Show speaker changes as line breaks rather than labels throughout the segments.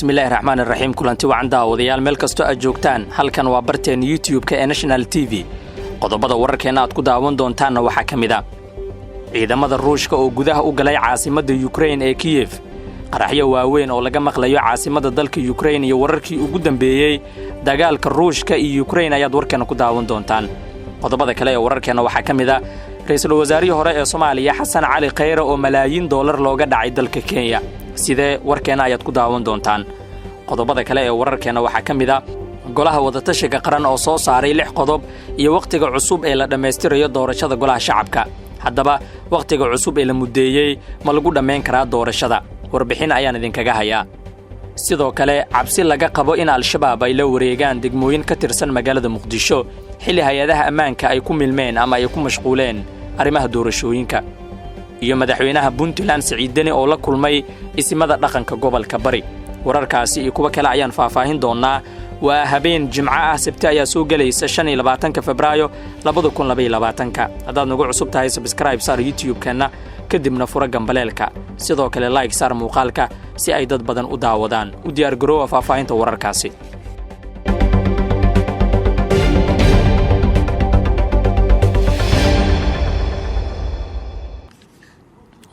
Bismillahi raxmaan iraxiim. Kulanti wacan, daawadayaal, meel kastoo aad joogtaan. Halkan waa barteen YouTube-ka ee National TV. Qodobada wararkeenna aad ku daawan doontaanna waxaa ka mid a ciidamada Ruushka oo gudaha u galay caasimadda Yukrain ee Kiyef, qaraxyo waaweyn oo laga maqlayo caasimadda dalka Yukrain iyo wararkii ugu dambeeyey dagaalka Ruushka iyo Yukrain ayaad warkeenna ku daawan doontaan. Qodobada kale ee wararkeenna waxaa ka mid a ra-iisul wasaarihii hore ee Soomaaliya Xasan Cali Khayre oo malaayiin doolar looga dhacay dalka Kenya. Sidee? Warkeenna ayaad ku daawan doontaan. Qodobada kale ee wararkeenna waxaa ka mid a Golaha Wadatashiga Qaran oo soo saaray lix qodob iyo wakhtiga cusub ee la dhammaystirayo doorashada Golaha Shacabka. Haddaba, wakhtiga cusub ee la muddeeyey ma lagu dhammayn karaa doorashada? Warbixin ayaan idinkaga hayaa. Sidoo kale, cabsi laga qabo in Al-Shabaab ay la wareegaan degmooyin ka tirsan magaalada Muqdisho, xilli hay-adaha ammaanka ay ku milmeen ama ay ku mashquuleen arrimaha doorashooyinka, iyo madaxweynaha Puntland Siciid Deni oo la kulmay isimada dhaqanka gobolka Bari. Wararkaasi iyo kuwo kale ayaan faahfaahin doonnaa. Waa habeen Jimco ah, Sabti ayaa soo gelaysa, 25-ka Febraayo 2022-ka. Haddaad nagu cusub tahay, subscribe saar YouTube-keenna, kadibna fura gambaleelka. Sidoo kale like saar muuqaalka si ay dad badan u daawadaan. U diyaargaroowa faahfaahinta wararkaasi.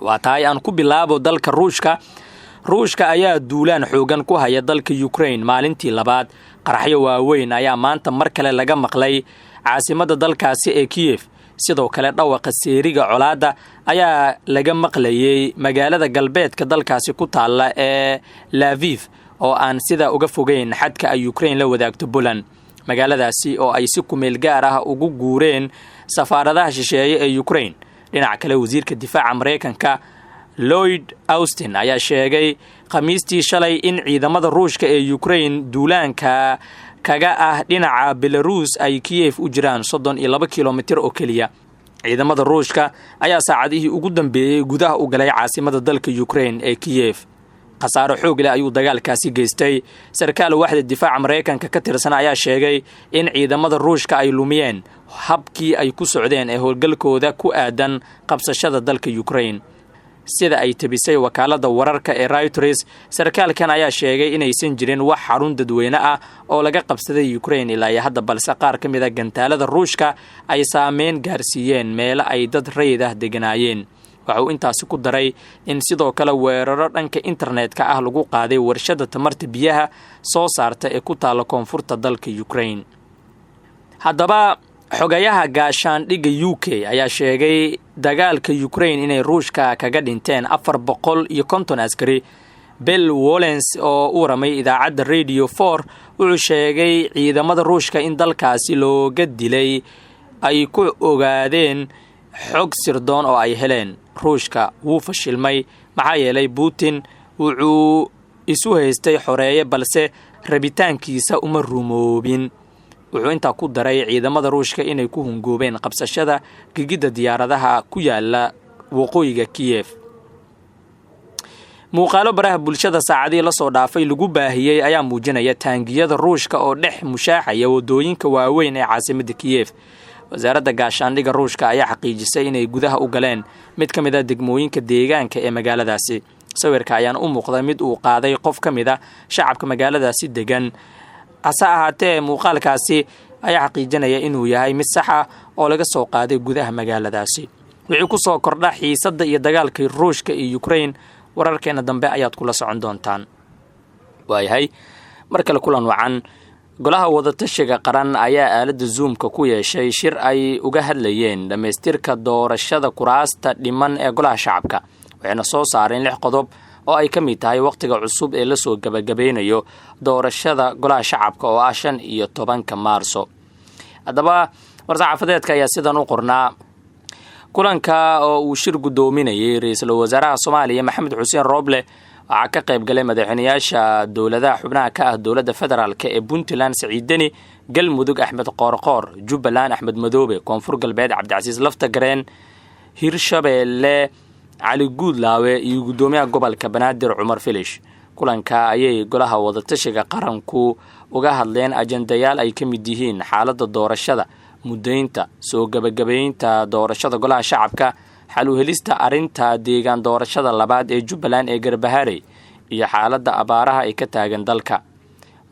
Waa tahay, aan ku bilaabo dalka Ruushka. Ruushka ayaa duulaan xoogan ku haya dalka Yukrain maalintii labaad. Qaraxyo waaweyn ayaa maanta mar kale laga maqlay caasimadda dalkaasi ee Kiyef. Sidoo kale, dhawaqa seeriga colaadda ayaa laga maqlayey magaalada galbeedka dalkaasi ku taalla ee Lafif, oo aan sidaa uga fogeyn xadka ay Yukrain la wadaagto Poland. Magaaladaasi oo ay si kumeel gaar ah ugu guureen safaaradaha shisheeye ee Yukrain. Dhinaca kale, wasiirka difaaca Maraykanka Lloyd Austin ayaa sheegay Khamiistii shalay in ciidamada Ruushka ee Yukrain duulaanka kaga ah dhinaca Belaruus ay Kiyef u jiraan 32 kilomitir oo keliya. Ciidamada Ruushka ayaa saacadihii ugu dambeeyey gudaha u galay caasimada dalka Yukrain ee Kiyef. Khasaaro xoog leh ayuu dagaalkaasi geystay. Sarkaal waaxda difaaca Maraykanka ka tirsan ayaa sheegay in ciidamada Ruushka ay lumiyeen habkii ay ku socdeen ee howlgalkooda ku aadan qabsashada dalka Yukrain, sida ay tebisay wakaaladda wararka ee Reuters. Sarkaalkan ayaa sheegay inaysan jirin wax xarun dadweyne ah oo laga qabsaday Yukrain ilaa iyo hadda, balse qaar ka mid a gantaalada Ruushka ay saameyn gaarsiiyeen meelo ay dad rayid ah deganaayeen. Waxa uu intaasi ku daray in sidoo kale weeraro dhanka internetka ah lagu qaaday warshadda tamarta biyaha soo saarta ee ku taalla koonfurta dalka Yukrain. Haddaba, xogayaha gaashaandhigga UK ayaa sheegay dagaalka Yukrain inay Ruushka kaga dhinteen 450 askari. Bill Wallens oo u waramay idaacadda Radio 4 wuxuu sheegay ciidamada Ruushka in dalkaasi looga dilay ay ku ogaadeen xog sirdoon oo ay heleen. Ruushka wuu fashilmay, maxaa yeelay Putin wuxuu isu haystay xoreeye, balse rabitaankiisa uma rumoobin. Wuxuu intaa ku daray ciidamada Ruushka inay ku hungoobeen qabsashada gegidda diyaaradaha ku yaala waqooyiga Kiyef. Muuqaalo baraha bulshada saacadihii lasoo dhaafay lagu baahiyey ayaa muujinaya taangiyada Ruushka oo dhex mushaaxaya wadooyinka waaweyn ee caasimadda Kiyef. Wasaaradda gaashaandhigga Ruushka ayaa xaqiijisay inay gudaha u galeen mid ka mid a degmooyinka deegaanka ee magaaladaasi. Sawirka ayaana u muuqda mid uu qaaday qof ka mid a shacabka magaaladaasi degan. Hase ahaatee, muuqaalkaasi ayaa xaqiijinaya inuu yahay mid sax ah oo laga soo qaaday gudaha magaaladaasi. Wixii ku soo kordha xiisadda iyo dagaalka Ruushka iyo Yukrain, wararkeena dambe ayaad kula socon doontaan. Waayahay, mar kale kulan wacan. Golaha Wadatashiga Qaran ayaa aaladda Zoomka ku yeeshay shir ay uga hadlayeen dhammaystirka doorashada kuraasta dhiman ee Golaha Shacabka, waxayna soo saareen lix qodob oo ay ka mid tahay wakhtiga cusub ee lasoo gabagabeynayo doorashada Golaha Shacabka oo ah 15-ka Maarso. Haddaba, war-saxaafadeedka ayaa sidan u qornaa. Kulanka oo uu shir guddoominayay ra-iisul wasaaraha Soomaaliya Maxamed Xuseen Rooble waxaa ka qayb galay madaxweynayaasha dowladaha xubnaha ka ah dowladda federaalk ee Puntland Saciid Deni, Galmudug Axmed Qoorqoor, Jubbaland Axmed Madoobe, Koonfur Galbeed Cabdicasiis Laftagareen, Hirshabeelle Cali Guudlaawe iyo guddoomiyaha gobolka Banaadir Cumar Filish. Kulanka ayay Golaha Wadatashiga Qaranku uga hadleen ajendayaal ay ka mid yihiin xaaladda doorashada, muddaynta soo gebagabaynta doorashada Golaha Shacabka, xal u helista arrinta deegaan doorashada labaad ee Jubbaland ee Garbaharey. iyo xaaladda abaaraha ee ka taagan dalka.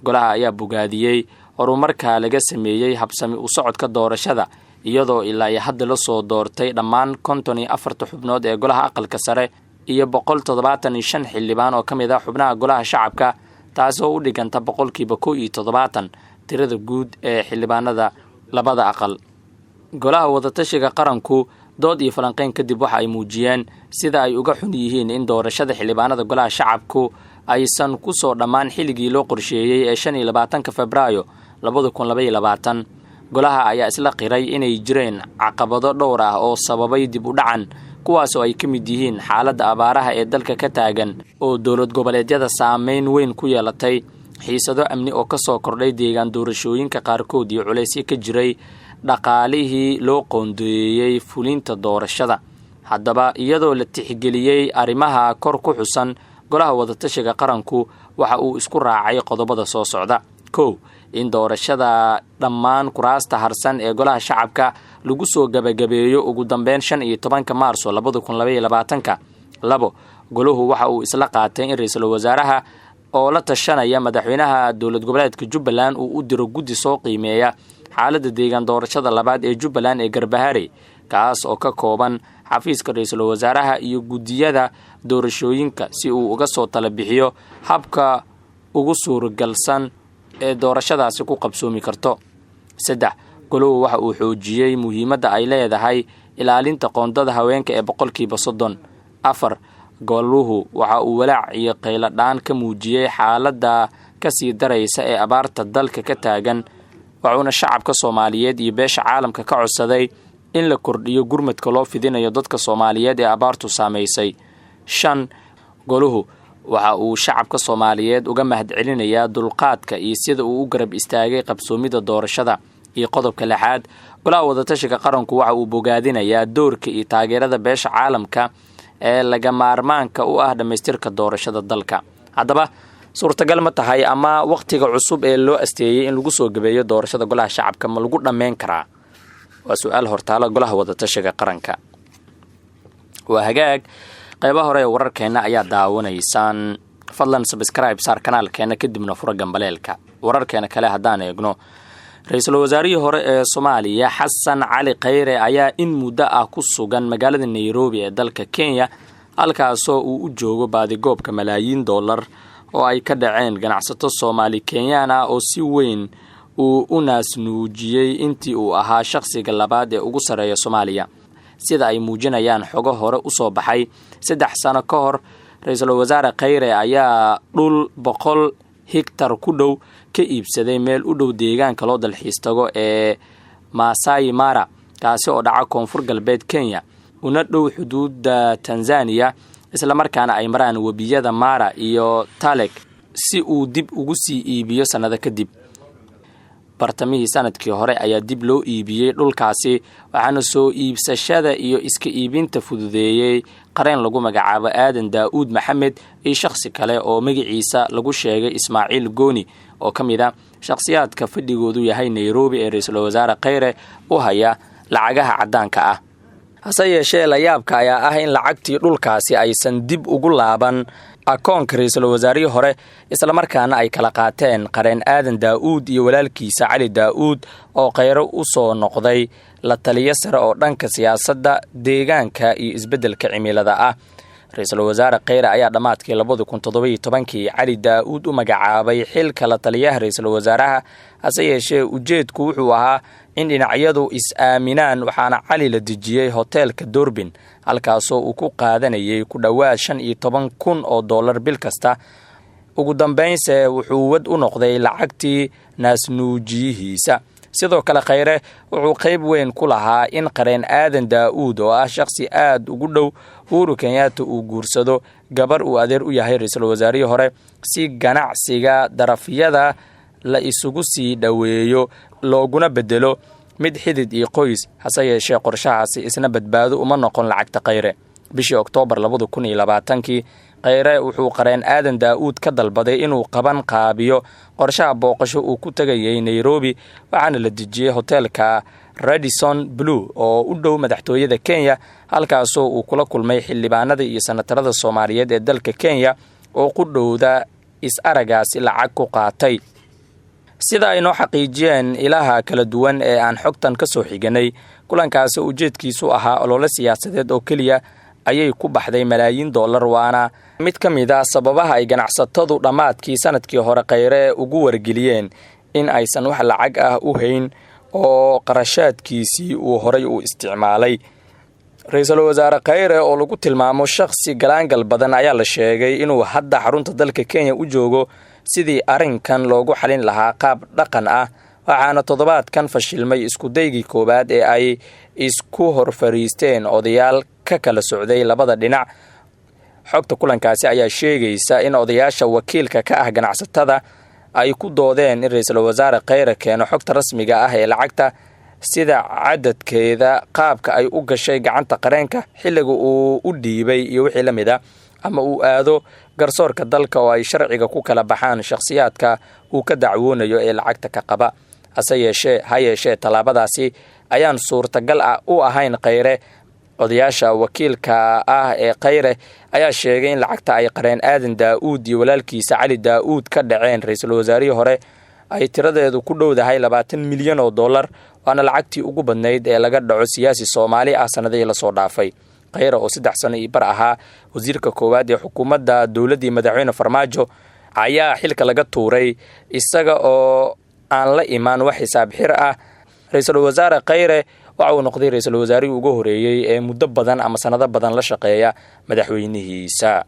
Golaha ayaa bogaadiyey horumarka laga sameeyey habsami u socodka doorashada, iyadoo ilaa iyo hadda lasoo doortay dhammaan 54 xubnood ee golaha aqalka sare iyo 175 xildhibaan oo ka mid ah xubnaha golaha shacabka, taasoo u dhiganta 71% tirada guud ee xildhibaanada labada aqal. Golaha wadatashiga qaranku dood iyo falanqeyn kadib waxa ay muujiyeen sida ay uga xun yihiin in doorashada xildhibaanada golaha shacabku aysan ku soo dhammaan xilligii loo qorsheeyey ee 25-ka Febraayo 2022. Golaha ayaa isla qiray inay jireen caqabado dhowr ah oo sababay dib u dhacan, kuwaasoo ay ka mid yihiin xaaladda abaaraha ee dalka ka taagan oo dowlad goboleedyada saameyn weyn ku yeelatay, xiisado amni oo ka soo kordhay deegaan doorashooyinka qaarkood iyo culaysyo ka jiray dhaqaalihii loo qoondeeyey fulinta doorashada. Haddaba, iyadoo la tixgeliyey arrimaha kor ku xusan, golaha wadatashiga qaranku waxa uu isku raacay qodobada soo socda. 1, in doorashada dhammaan kuraasta harsan ee golaha shacabka lagu soo gabagabeeyo ugu dambeyn 15-ka Maarso 2022-ka. 2, goluhu waxa uu isla qaatay in ra-iisul wasaaraha oo la tashanaya madaxweynaha dowlad goboleedka Jubbaland uu u diro guddi soo qiimeeya xaaladda deegaan doorashada labaad ee Jubbaland ee Garbahare, kaas oo ka kooban xafiiska ra-iisul wasaaraha iyo guddiyada doorashooyinka, si uu uga soo tala bixiyo habka ugu suuragalsan ee doorashadaasi ku qabsoomi karto. 3, goluhu waxa uu xoojiyey muhiimadda ay leedahay ilaalinta qoondada haweenka ee 30%. 4, goluhu waxa uu walaac iyo qayladhaan ka muujiyey xaaladda kasii daraysa ee abaarta dalka ka taagan, wuxuuna shacabka Soomaaliyeed iyo beesha caalamka ka codsaday in la kordhiyo gurmadka loo fidinayo dadka Soomaaliyeed ee abaartu saamaysay. 5, goluhu waxa uu shacabka Soomaaliyeed uga mahadcelinayaa dulqaadka iyo sida uu u garab istaagay qabsoomida doorashada. Iyo qodobka lixaad, golaha wadatashiga qaranku waxa uu bogaadinayaa doorka iyo taageerada beesha caalamka ee laga maarmaanka u ah dhammaystirka doorashada dalka. Haddaba, suurtagal ma tahay ama wakhtiga cusub ee loo asteeyey in lagu soo gabeeyo doorashada golaha shacabka ma lagu dhammeyn karaa? Waa su-aal hortaala golaha wadatashiga qaranka. Waa hagaag, qaybaha hore ee wararkeenna ayaa daawanaysaan. Fadlan subscribe saar kanaalkeena, kadibna fura gambaleelka. Wararkeena kale haddaan eegno, ra-iisul wasaarihii hore ee Soomaaliya Xasan Cali Khayre ayaa in muddo ah ku sugan magaalada Nairobi ee dalka Kenya, halkaasoo uu u joogo baadigoobka malaayiin dollar oo ay ka dhaceen ganacsato Soomaali Kenyaan ah oo si weyn uu u naasnuujiyey intii uu ahaa shaqsiga labaad ee ugu sarreeya Soomaaliya. Sida ay muujinayaan xogo hore usoo baxay, 3 sano ka hor ra-iisul wasaare Khayre ayaa dhul 100 higtar ku dhow ka iibsaday meel u dhow deegaanka loo dalxiis tago ee Masai Mara, kaasi oo dhaca koonfur galbeed Kenya una dhow xuduudda Tanzaniya, islamarkaana ay maraan webiyada Mara iyo Talek, si uu dib ugu sii iibiyo sannado kadib. Bartamihii sanadkii hore ayaa dib loo iibiyey dhulkaasi, waxaana soo iibsashada iyo iska iibinta fududeeyey qareen lagu magacaabo Aadan Daa'uud Maxamed iyo shakhsi kale oo magaciisa lagu sheegay Ismaaciil Gooni, oo ka mid a shakhsiyaadka fadhigoodu yahay Nairobi ee ra-iisul wasaare Khayre u haya lacagaha caddaanka ah. Hase yeeshee, layaabka ayaa ah in lacagtii dhulkaasi aysan dib ugu laaban akoonka ra-iisul wasaarihii hore, islamarkaana ay kala qaateen qareen Aadan Daa'uud iyo walaalkiisa Cali Daa'uud, oo Khayre u soo noqday la taliyo sare oo dhanka siyaasadda deegaanka iyo isbeddelka cimilada ah. Ra-iisul wasaare Khayre ayaa dhammaadkii 2017-kii Cali Daa'uud u magacaabay xilka la taliyaha ra-iisul wasaaraha. Hase yeeshee, ujeedku wuxuu ahaa in dhinacyadu is-aaminaan, waxaana Cali la dejiyey hoteelka Dorbin, halkaasoo uu ku qaadanayay ku dhowaad 15,000 oo dollar bil kasta. Ugu dambeynse wuxuu wad u noqday lacagtii naasnuujiyihiisa. Sidoo kale, Khayre wuxuu qayb weyn ku lahaa in qareen Aadan Daa'uud, oo ah shakhsi aad ugu dhow Uhuru Kenyatta, uu guursado gabar uu adeer u yahay ra-iisul wasaarihii hore, si ganacsiga darafyada la isugu sii dhoweeyo looguna bedelo mid xidid iyo qoys. Hase yeeshee, qorshahaasi isna badbaado uma noqon lacagta Khayre. Bishii Oktoobar 2020-kii, Khayre wuxuu qareen Aadan Daa'uud ka dalbaday inuu qaban qaabiyo qorshaha booqasho uu ku tegayay Nairobi, waxaana la dejiyey hoteelka Radisson Blue oo u dhow madaxtooyada Kenya, halkaasoo uu kula kulmay xildhibaanada iyo sanatarada Soomaaliyeed ee dalka Kenya oo qudhowda is-aragaasi lacag ku qaatay. Sida ay noo xaqiijiyeen ilaha kala duwan ee aan xogtan ka soo xiganay, kulankaasi ujeedkiisu ahaa olole siyaasadeed oo keliya ayay ku baxday malaayiin dollar, waana mid ka mid a sababaha ay ganacsatadu dhammaadkii sanadkii hore Kheyre ugu wargeliyeen in aysan wax lacag ah u hayn oo qarashaadkiisii uu horay u isticmaalay. Ra-iisul wasaare Kheyre oo lagu tilmaamo shakhsi galaangal badan ayaa la sheegay inuu hadda xarunta dalka Kenya u joogo sidii arrinkan loogu xalin lahaa qaab dhaqan ah, waxaana toddobaadkan fashilmay iskudaygii koowaad ee ay isku hor fariisteen odayaal ka kala socday labada dhinac. Xogta kulankaasi ayaa sheegaysa in odayaasha wakiilka ka ah ganacsatada ay ku doodeen in ra-iisul wasaare Kheyre keeno xogta rasmiga ah ee lacagta, sida cadadkeeda, qaabka ay u gashay gacanta qareenka, xilliga uu u dhiibay iyo wixii la mid a, ama uu aado garsoorka dalka oo ay sharciga ku kala baxaan shakhsiyaadka uu ka dacwoonayo ee lacagta ka qaba. Hase yeeshee ha yeeshee tallaabadaasi ayaan suurtagal ah u ahayn Kheyre. Odayaasha wakiilka ah ee Kheyre ayaa sheegay in lacagta ay qareen Aadan Daa-uud iyo walaalkiisa Cali Daa-uud ka dhaceen ra-iisul wasaarihii hore ay tiradeedu ku dhowdahay 20 milyan oo dollar, waana lacagtii ugu badnayd ee laga dhaco siyaasi Soomaali ah sanadihii lasoo dhaafay. Kheyre oo 3 sano iyo bar ahaa wasiirka koowaad ee xukuumadda dowladdii madaxweyne Farmaajo ayaa xilka laga tuuray isaga oo aan la imaan wax xisaab xir ah. Ra-iisul wasaare Kheyre waxa uu noqday ra-iisul wasaarihii ugu horeeyey ee muddo badan ama sanado badan la shaqeeya madaxweynihiisa.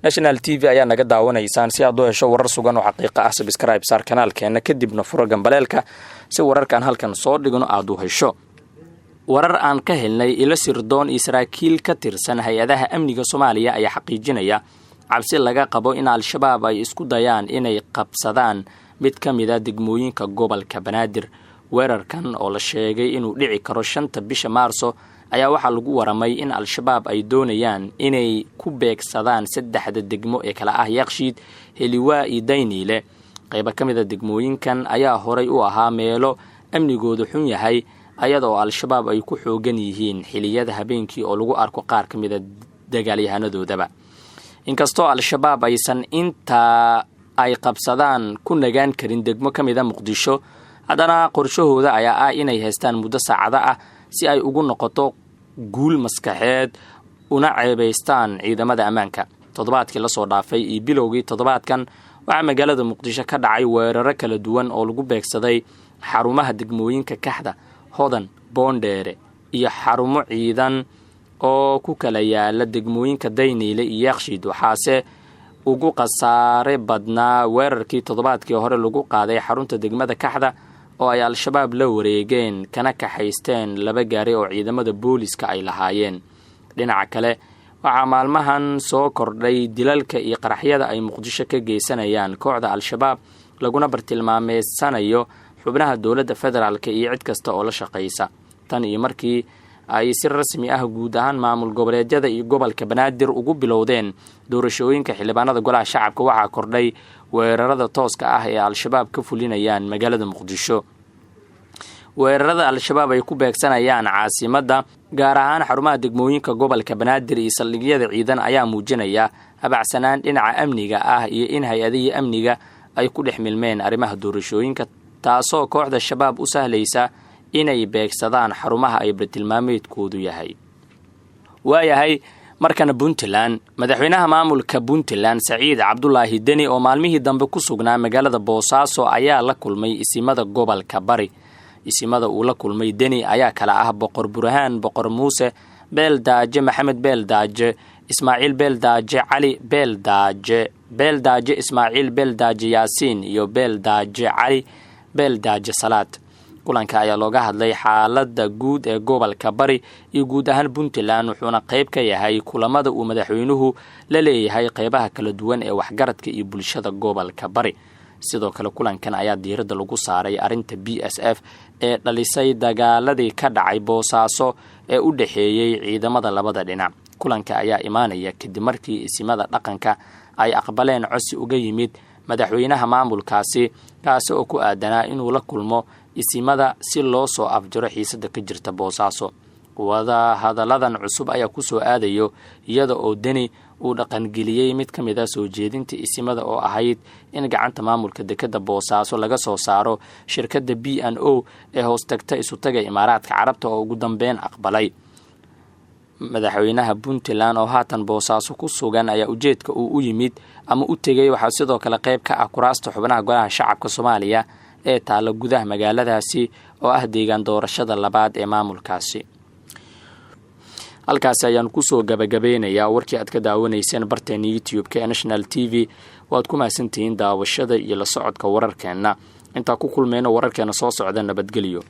National TV ayaa naga daawanaysaan. Si aad u hesho warar sugan oo xaqiiqa ah, subscribe saar kanaalkeena, kadibna furo gambaleelka si wararkaan halkan soo dhigno aad u hesho. Warar aan ka helnay ilo sirdoon iyo saraakiil ka tirsan hay-adaha amniga Soomaaliya ayaa xaqiijinaya cabsi laga qabo in Al-Shabaab ay isku dayaan inay qabsadaan mid ka mid a degmooyinka gobolka Banaadir. Weerarkan oo la sheegay inuu dhici karo 5ta bisha Maarso ayaa waxaa lagu waramay in Al-Shabaab ay doonayaan inay ku beegsadaan 3da degmo ee kala ah Yaaqshiid, Heliwaa iyo Dayniile. Qaybo ka mid a degmooyinkan ayaa horay u ahaa meelo amnigoodu xun yahay, ayadoo Al-Shabaab ay ku xoogan yihiin xiliyada habeenkii oo lagu arko qaar ka mid a dagaalyahanadoodaba. Inkastoo Al-Shabaab aysan intaa ay qabsadaan ku nagaan karin degmo ka mid a Muqdisho, haddana qorshahooda ayaa ah inay haystaan muddo saacado ah si ay ugu noqoto guul maskaxeed una ceebaystaan ciidamada ammaanka. Toddobaadkii lasoo dhaafay iyo bilowgii toddobaadkan waxaa magaalada Muqdisho ka dhacay weeraro kala duwan oo lagu beegsaday xarumaha degmooyinka Kaxda, Hodan, Boondheere iyo xarumo ciidan oo ku kala yaala degmooyinka Dayniile iyo Yaaqshiid. Waxaase ugu khasaare badnaa weerarkii toddobaadkii hore lagu qaaday xarunta degmada Kaxda oo ay Al-Shabaab la wareegeen kana kaxaysteen 2 gaari oo ciidamada booliska ay lahaayeen. Dhinaca kale, waxaa maalmahan soo kordhay dilalka iyo qaraxyada ay Muqdisho ka geysanayaan kooxda Al-Shabaab, laguna bartilmaameedsanayo xubnaha dowladda federaalka iyo cid kasta oo la shaqaysa. Tan iyo markii ay si rasmi ah guud ahaan maamul goboleedyada iyo gobolka Banaadir ugu bilowdeen doorashooyinka xildhibaanada golaha shacabka, waxaa kordhay weerarada tooska ah ee Al-Shabaab ka fulinayaan magaalada Muqdisho. Weerarada Al-Shabaab ay ku beegsanayaan caasimadda, gaar ahaan xarumaha degmooyinka gobolka Banaadir iyo saldhigyada ciidan, ayaa muujinaya habacsanaan dhinaca amniga ah iyo in hay-adihii amniga ay ku dhex milmeen arrimaha doorashooyinka, taasoo kooxda Shabaab u sahlaysa inay beegsadaan xarumaha ay bartilmaameedkoodu yahay. Waayahay, markana Puntland. Madaxweynaha maamulka Puntland Saciid Cabdulaahi Deni oo maalmihii dambe ku sugnaa magaalada Boosaaso ayaa la kulmay isimada gobolka Bari. Isimada uu la kulmay Deni ayaa kala ah Boqor Burhaan, Boqor Muuse Beeldaaje, Maxamed Beeldaaje, Ismaaciil Beeldaaje, Cali Beeldaaje, Beeldaaje Ismaaciil Beeldaaje Yaasiin iyo Beeldaaje Cali Beeldaaje Salaad. Kulanka ayaa looga hadlay xaaladda guud ee gobolka Bari iyo guud ahaan Puntland, wuxuuna qayb ka yahay kulamada uu madaxweynuhu la leeyahay qaybaha kala duwan ee waxgaradka iyo bulshada gobolka Bari. Sidoo kale kulankan ayaa diiradda lagu saaray arrinta BSF ee dhalisay dagaaladii ka dhacay Boosaaso ee u dhexeeyey ciidamada labada dhinac. Kulanka ayaa imaanaya kadib markii isimada dhaqanka ay aqbaleen codsi uga yimid madaxweynaha maamulkaasi, kaasi oo ku aadanaa inuu la kulmo isimada si loo soo afjaro xiisada ka jirta Boosaaso. Wadahadalladan cusub ayaa ku soo aadayo iyada oo Deni Uu dhaqangeliyey mid ka mid ah soo jeedinta isimada oo ahayd in gacanta maamulka dekadda Boosaaso laga soo saaro shirkadda B&O ee hoostagta Isutaga Imaaraadka Carabta, oo ugu dambeyn aqbalay. Madaxweynaha Puntland oo haatan Boosaaso ku sugan ayaa ujeedka uu u yimid ama u tegay waxaa sidoo kale qayb ka ah kuraasta xubnaha Golaha Shacabka Soomaaliya ee taalla gudaha magaaladaasi oo ah deegaan doorashada labaad ee maamulkaasi. Halkaasi ayaan kusoo gabagabeynayaa warkii aad ka daawanayseen barteena YouTube-ka ee National TV. Waad ku mahadsantihiin daawashada iyo la socodka wararkeenna. Intaa ku kulmayno wararkeena soo socda, nabadgelyo.